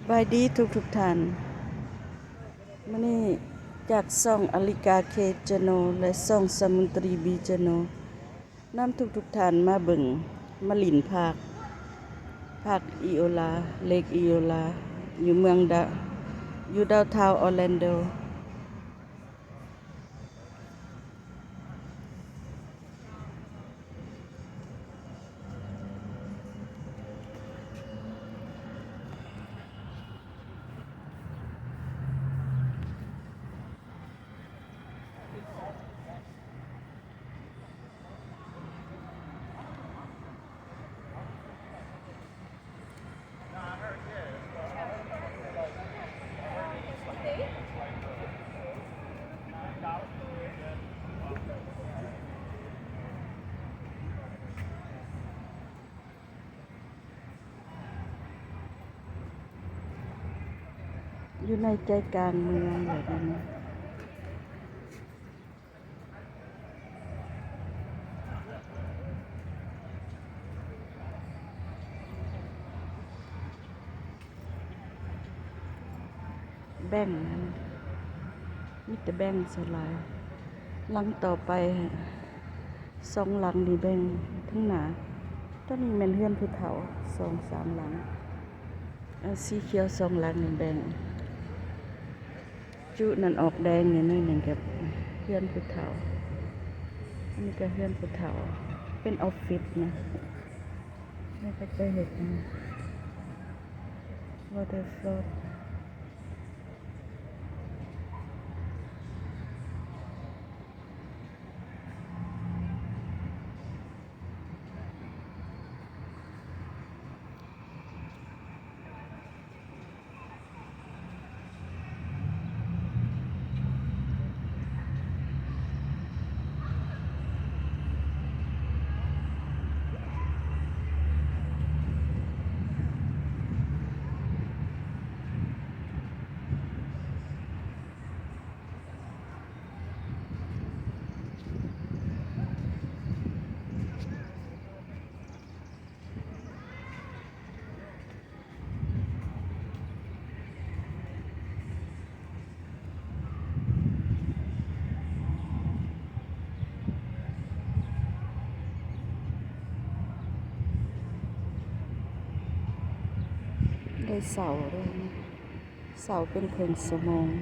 ສະບາຍດີທຸກໆທ່ານ. ມື້ນີ້ຈາກຊ່ອງອາລິກາເຄແຊນແນວ ແລະ ຊ່ອງສະມຸນຕີບີແຊນແນວ ນຳທຸກໆທ່ານມາເບິ່ງ ມາຫຼິ້ນພາກ ພາກອີໂອລາ ເລກອີໂອລາ ຢູ່ເມືອງດາ ຢູ່ດາວທາວອໍແລນໂດ. ຢູ່ໃນໃຈກາງເມືອງແບບນີ້. ແບັງ ມີແຕ່ແບັງສ່ວນຫຼາຍ. ຫຼັງຕໍ່ໄປ ສອງຫຼັງນີ້ແບັງທາງໜ້າ. ໂຕນີ້ແມ່ນເຮືອນຜູ້ເຖົ້າ ສອງສາມຫຼັງ. ເອີ ສີຂຽວສອງຫຼັງນີ້ແບ່ງ ຈຸນັ້ນອອກແດງນີ້ໜ້ອຍໜຶ່ງ ກັບເຮືອນຜູ້ເຖົ້າ. ອັນນີ້ກໍເຮືອນຜູ້ເຖົ້າ ເປັນອອບຟິດນະ. ແລ້ວກໍຈະເຮັດອັນ waterfall. ໄດ້ເຊົ່າເດີ ເຊົ່າເປັນເຄິ່ງຊົ່ວໂມງ. ເ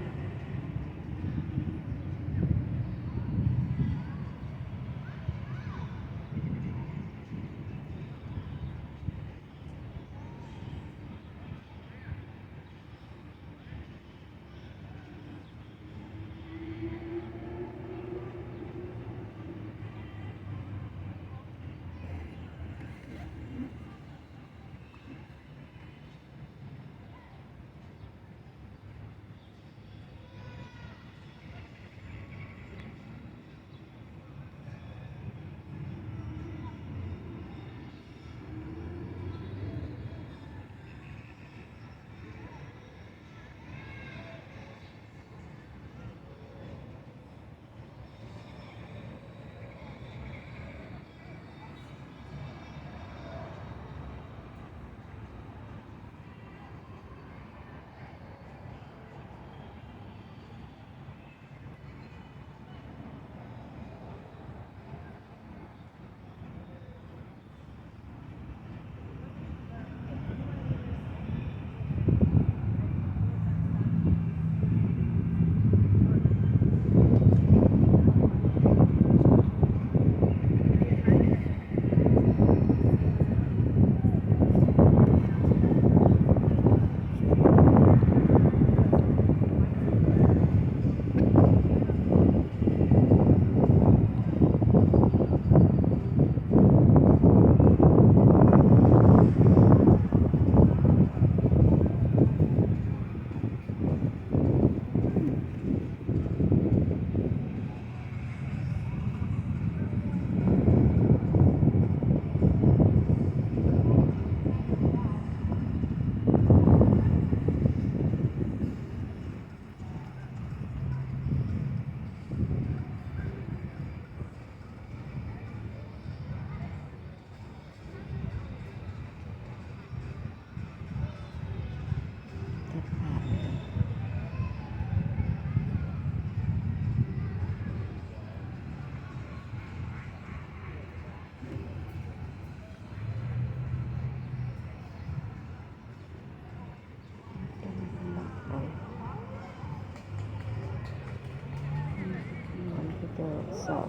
ເຊົາ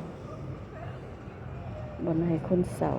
ບ່ອນໃຫ້ຄົນເຊົາ.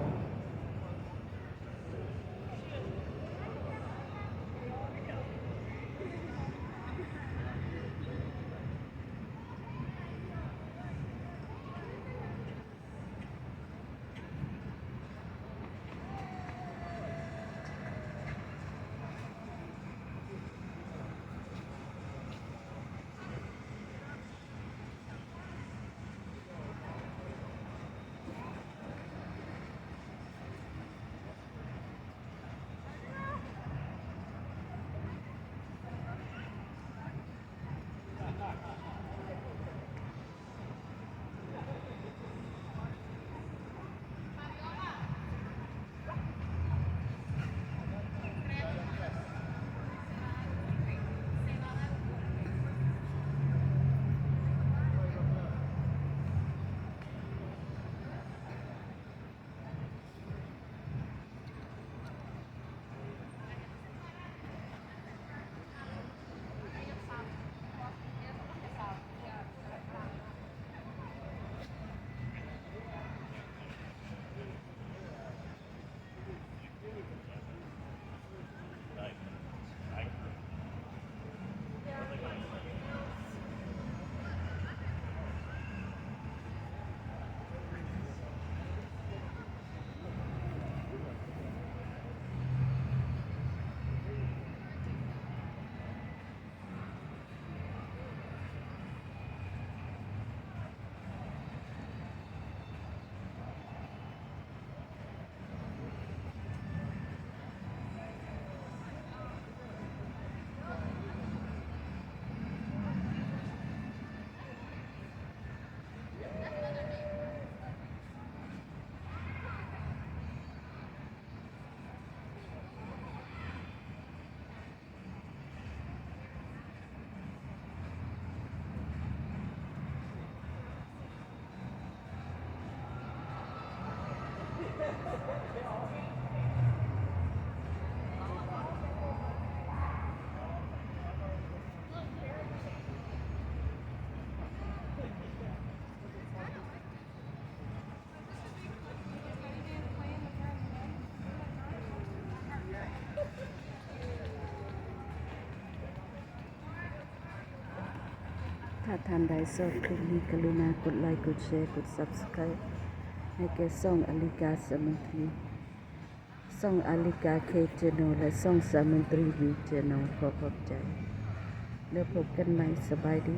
ຖ້າທ່ານໃດຊອບຄລິບນີ້ ກະລຸນາກົດໄລ ກົດແຊ ກົດ Subscribe ໃຫ້ແກ່ຊ່ອງອາລິກາສາມັນຕີ ຊ່ອງອາລິກາ K Channel ແລະ ຊ່ອງສາມັນຕີ V Channel. ຂໍຂອບໃຈ ແລ້ວພົບກັນໃໝ່. ສະບາຍດີ.